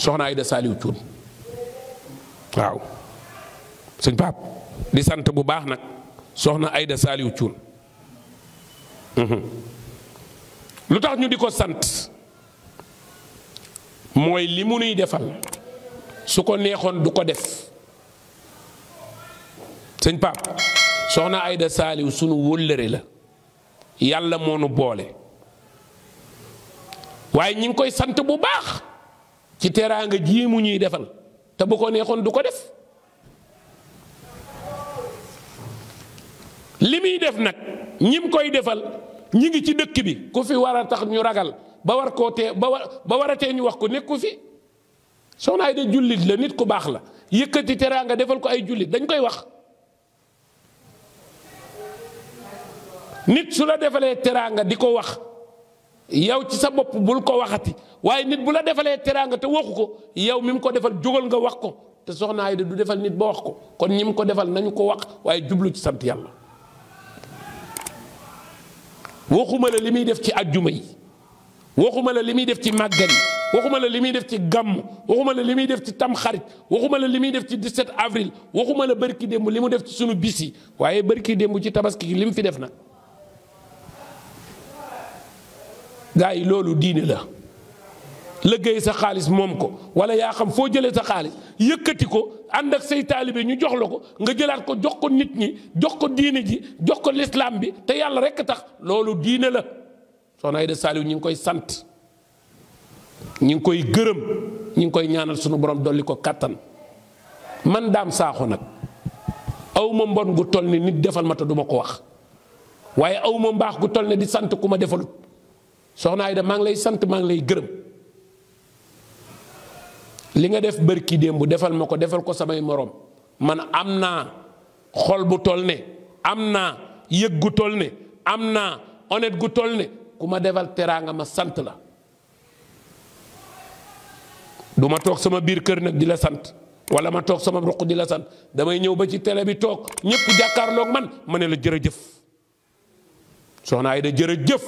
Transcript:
soxna Aïda Saliou Thioune waaw sëñ Pape di sant bu baax nag soxna Aïda Saliou Thioune lu tax ñu di ko sant mooy li mu nuy defal su ko neexoon du ko def sëñ Pape soxna Aïda Saliou sunu wóllëre la yàlla moo nu boole waaye ñi ngi koy sant bu baax ci teraanga ji mu ñuy defal te bu ko neexoon du ko def li muy def nag ñim koy defal ñi ngi ci dëkk bi ku fi war a tax ñu ragal ba war koo tee ba war a tee ñu wax ko nekku fi soxna Aïda jullit la nit ku baax la yëkkati teraanga defal ko ay jullit dañ koy wax nit su la defalee teraanga di ko wax yow ci sa bopp bul ko waxati waaye nit bu la defalee teraanga te waxu ko yow mi mu ko defal jógal nga wax ko te soxna Aïda du defal nit ba wax ko kon ñi mu ko defal nañu ko wax waaye jublu ci sant yàlla waxuma la li muy def ci ajjuma yi waxuma la li muy def ci màggal yi waxuma la li muy def ci gàmm waxuma la li muy def ci tamxarit waxuma la li muy def ci 17 avril waxuma la bërki démb li mu def ci sunu bis yi waaye bërki démb ci tabaski li mu fi def nag gaa yi loolu diine la liggéey sa xaalis moom ko wala yaa xam foo jëlee sa xaalis yëkkati ko ànd ak say taalibe ñu jox la ko nga jëlaat ko jox ko nit ñi jox ko diine ji jox ko lislaam bi te yàlla rekk tax loolu diine la soxna Aïda Saliou ñi ngi koy sant ñi ngi koy gërëm ñi ngi koy ñaanal sunu borom dolli ko kàttan man Dame Sakho nag aw ma mbon gu toll ni nit defal ma te duma ko wax waaye aw ma mbaax gu toll ne di sant ku ma defalut soxna Aïda maa ngi lay sant maa ngi lay gërëm li nga def bërki démb defal ma ko defal ko samay morom man am naa xol bu toll ne am naa yëg gu toll ne am naa honnête gu toll ne ku ma defal teraanga ma sant la du ma toog sama biir kër nag di la sant wala ma toog sama ruq di la sant damay ñëw ba ci télé bi toog ñëpp jàkkaarloog man ma ne la jërëjëf soxna Aïda jërëjëf